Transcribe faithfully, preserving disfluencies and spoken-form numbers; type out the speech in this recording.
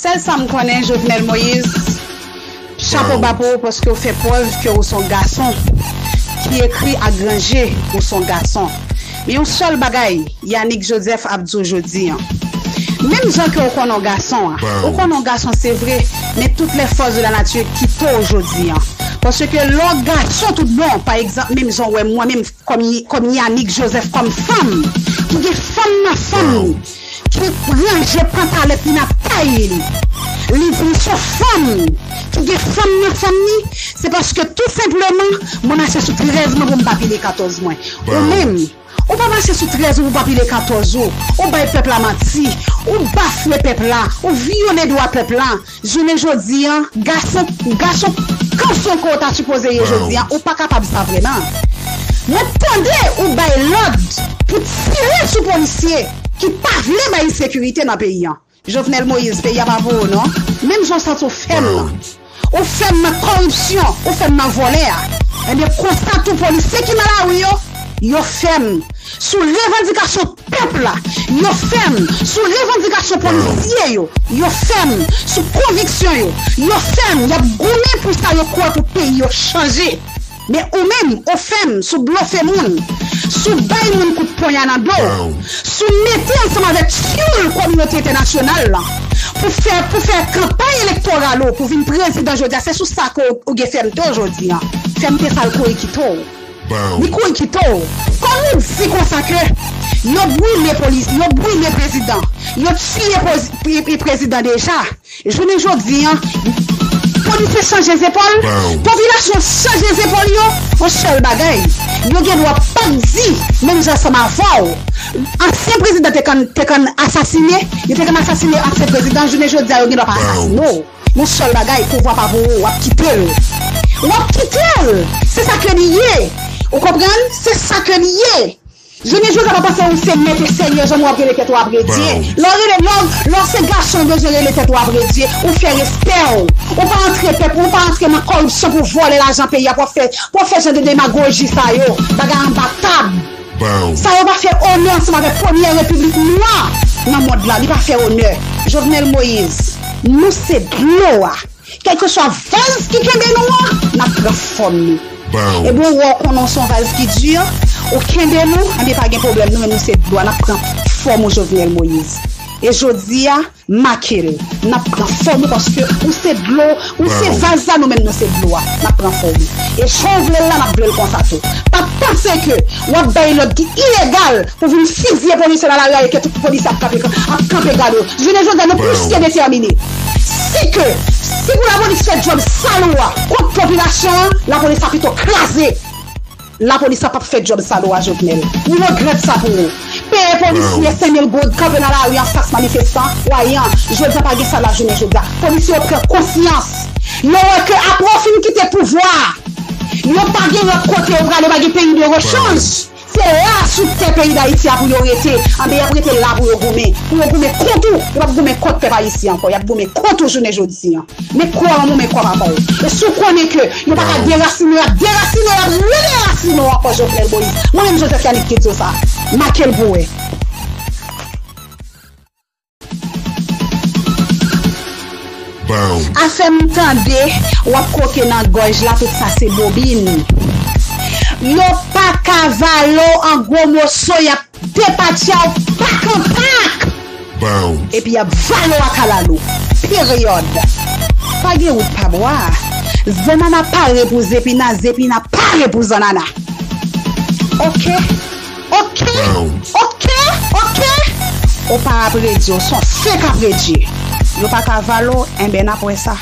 Sèl sa m konnen, Jovenel Moïse, chapo ba pou ou paske ou fè prèv ke ou se yon gason ki ekri ak gran je, ou se yon gason. Men yon sèl bagay, Yanick Joseph ap di w jodi an. Menm jan ke ou konnen yon gason an, ou konnen yon gason se vre, men tout lè fòs de la nati kite w jodi an. Paske lè w gason tout bon, pa egzanp, menm jan w wè mwen menm kòm, kòm Yanick Joseph, kòm fanm, ki gen fanm nan fanm li, ki ranje pantalèt li nan tay li, li di m se yon fanm ki gen fanm nan fanm li, se paske tou senpleman, mwen mache sou trèz mwen pou m pa pile katòz mwen. Ou menm, ou pa mache sou trèz ou pou w pa pile katòz ou. Ou bay pèp la manti. Ou bafwe pèp la. Ou vyole dwa pèp la. Jounen jodi an, gason, gason kanson ke w ta sipoze ye jodi an, ou pa kapab sa vre nan. Mwen tande ou bay lòd pou tire sou polisye ki pa vle bay sekirite nan peyi an. Jovenel Moïse, peyi a pa pou ou non. Menm jan w santi w fèm nan. Ou fèm nan kòripsyon, ou fèm nan vòlè a. Ebyen konsa tou polisye ki nan lari yo, yo fèm. Sou revandikasyon pèp la, yo fèm. Sou revandikasyon polisye yo, yo fèm. Sou konviksyon yo, yo fèm. Y ap goumen pou sa yo kwè pou peyi yo chanje. Men ou menm, ou fèm sou blofe moun, sou bay moun kout ponya nan do, sou mete ansanm avèk tyoul kominote entènasyonal la pou fè, pou fè kanpay elektoral ou, pou vin prezidan jodi a. Se sou sa ke ou, ou gen fèmte jodi a. Fèmte sa l kouri kite w. Li kouri kite w. Kòm ou di konsa ke yo brile polis, yo brile prezidan, yo tiye poz- pre- pre- prezidan deja. Jounen jodi an, polisye chanje zepòl, popilasyon chanje zepòl yo, yon sèl bagay. Yo gen dwa pa t di, menm jan ansanm avè w, ansyen prezidan te konn, te konn asasine, yo te konn asasine ansyen prezidan, jounen jodi a yo gen dwa pa asasine w. Yon sèl bagay, pouvwa pa pou ou, w ap kite l. W ap kite l! Se sa ke li ye! Ou konprann? Se sa ke li ye! Jounen jodi a pa panse ou se mèt e senyè, janm w ap rele tèt ou apredye. Lè w rele, lè w, lè w se gason, w bezwen rele tèt ou apredye. Ou fè respè w. Ou pa antre pèp, ou pa antre nan kòripsyon pou vòlè lajan peyi a, pou w ap fè, pou w ap fè jan de demagoji sa yo. Bagay anba tab. Sa yo pa fè onè ansanm avèk premyè repiblik nwa nan mond la. Li pa fè onè. Jovenel Moïse, nou se dlo a. Kèlkeswa vaz ki kenbe nou an, n ap pran fòm nou. Ebyen, ou wè, ou konnen w se yon vaz ki di, ou kenbe nou, ebyen, pa gen pwoblèm, nou menm nou se dlo a, n ap pran fòm ou, Jovenel Moïse. E jodi a, make l, n ap pran fòm ou, paske ou se dlo, ou se vaz la, nou menm nou se dlo a, n ap pran fòm ou. E jan w vle l la, n ap vle l konsa tou. Pa panse ke w ap bay lòd ki ilegal, pou vin fizye polisye nan lari a e ke tout polisye ap kanpe, ap kanpe gade w. Jounen jodi a, nou plis ke detèmine. Si ke, si pou lapolis fè djòb sal ou a kont popilasyon an, lapolis la pito kraze. Lapolis la p ap fè djòb sal ou a, Jovenel. Nou regrèt sa pou ou. Peye polisye senk mil goud, kanpe nan lari an fas manifestan, wayan, jodi a pa gen sa la jounen jodi a. Polisye yo pran konsyans. Yo wè ke apre w fin kite pouvwa a, yo pa gen lòt kote yo prale, yo pa gen peyi de rechanj. Se la sou tè peyi Dayiti a pou yo rete. Anben, y ap rete la pou yo goumen. Pou yo goumen kont ou. Yo p ap goumen kont pèp ayisyen ankò. Y ap goumen kont ou jounen jodi a. Men kò an mwen, men kò papa w. E si w konnen ke yo pa ka derasine w, y ap derasine w, y ap rederasine w ankò, Jovenel Moïse. Mwen menm Joseph Yanick ki di w sa. Make l pou w wè. Afè m tande w ap kwoke nan gòj la, tout sa se bobin. Yo pa ka vale w an gwo moso, y ap depatcha w pak an pak. Epi y ap vale w a kalalou. Peryòd. Pa gen wout pa bwa. Zannana pare pou zepina, zepina pare pou zannana. Oke. Oke, oke, oke. Ou pa ap redi, ou se yon fake ap redi. Yo pa ka vale w, enben n ap wè sa.